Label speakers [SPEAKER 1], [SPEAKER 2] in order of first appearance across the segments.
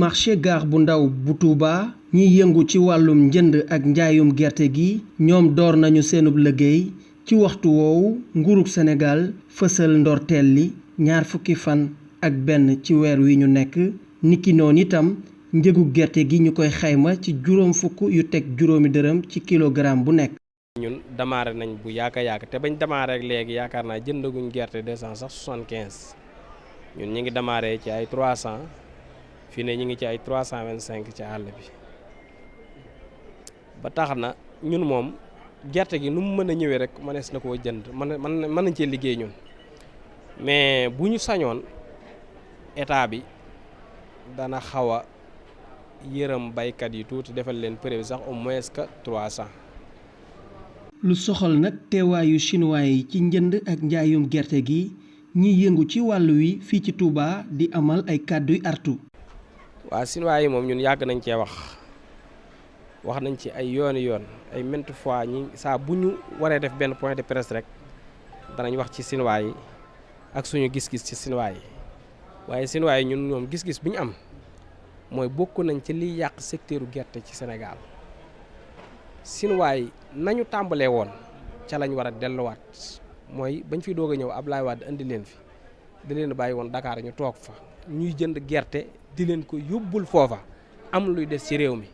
[SPEAKER 1] marché Gaar bu ndaw bu Touba ñiy yëngu ci wàllum njënd ak njaayum gerte gi ñoom door nañu seenub liggéey ci waxtu woowu nguurug Sénégal fësal ndorteel li 20 fan ak benn ci weer wi ñu nekk niki noonu itam njëgu gerte gi ñu koy xayma ci juróom fukk yu teg juróomi dërëm ci kilogramme bu nekk.
[SPEAKER 2] ñun démarré nañ bu yàgg te bañ démarré ak léegi yaakaar naa jëndaguñ gerte 275 ñun ñi ngi démarré ci ay 300 fii ne ñi ngi ci ay 325 ci àll bi ba tax na ñun moom gerte gi nu mu mën a ñëwee rek mënees na koo jënd mën nañ cee liggéey ñun mais bu ñu sañoon état bi dana xaw a yërëm baykat yi tuuti defal leen prix sax au moins que 300.
[SPEAKER 1] lu soxal nag teewaayu chinois yi ci njënd ak njaayum gerte gi ñiy yëngu ci wàllu wi fii ci Touba di amal ay kàdduy artu.
[SPEAKER 2] waa chinois yi moom ñun yàgg nañ cee wax nañ ci ay yoon ay maintes fois ñi saa bu ñu waree def benn point de presse rek danañ wax ci chinois yi ak suñu gis-gis ci chinois yi waaye chinois yi ñun ñoom gis-gis bi ñu am mooy bokk nañ ci liy yàq secteuru gerte ci Sénégal chinois yi nañu tàmbalee woon ca lañ war a delluwaat mooy bañ fi doog a ñëw Ablaye Wade indi leen fi di leen bàyyi woon Dakar ñu toog fa ñuy jënd gerte di leen ko yóbbul foofa am luy des ci réew mi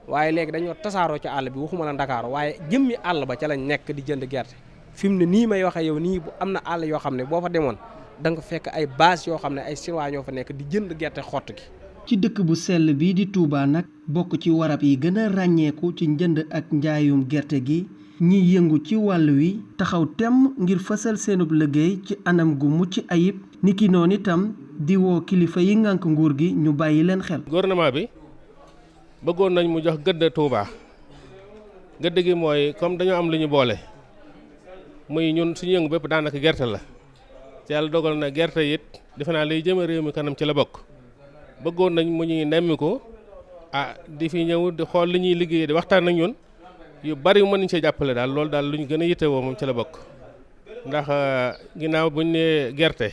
[SPEAKER 2] waaye léegi dañoo tasaaroo ci àll bi waxuma la Dakar waaye jëmmi àll ba ca lañ nekk di jënd gerte fi mu ne nii may waxe yow nii bu am na àll yoo xam ne boo fa demoon da nga fekk ay base yoo xam ne ay chinois ñoo fa nekk di jënd gerte xott gi.
[SPEAKER 1] ci dëkk bu sell bii di Touba nag bokk ci warab yi gën a ràññeeku ci njënd ak njaayum gerte gi ñiy yëngu ci wàll wi taxaw temm ngir fësal seenub liggéey ci anam gu mucc ayib niki noonu itam di woo kilifa yi ngànk nguur gi ñu bàyyi leen xel.
[SPEAKER 3] gouvernement bi bëggoon nañ mu jox gëdd Touba gëdd gi mooy comme dañoo am lu ñu boole muy ñun suñu yëngu bépp daanaka gerte la te yàlla dogal na gerte it defe naa lay jëme réew mi kanam ci la bokk bëggoon nañ mu ñuy nemmi ko di fi ñëw di xool li ñuy liggéey di waxtaan ak ñun yu bari mën nañ see jàppale daal loolu daal lu ñu gën a yittewoo moom ci la bokk ndax ginnaaw buñ ne gerte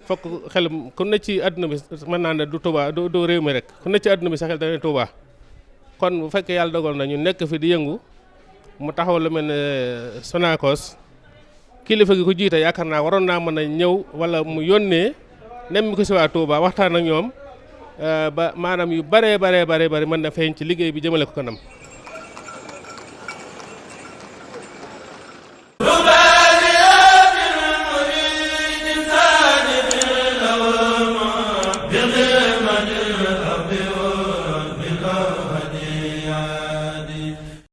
[SPEAKER 3] fokk xel ku ne ci àdduna bi mën naa ne du Touba du réew mi rek ku ne ci àdduna bi sa xel dana Touba kon bu fekkee yàlla dogal na ñu nekk fi di yëngu mu taxaw lu mel ne Sonacos kilifa gi ko jiite yaakaar naa waroon naa mën a ñëw wala mu yónnee nem ko si waa Touba waxtaan ak ñoom ba maanaam yu bare mën na feeñ ci liggéey bi jëmale ko kanam.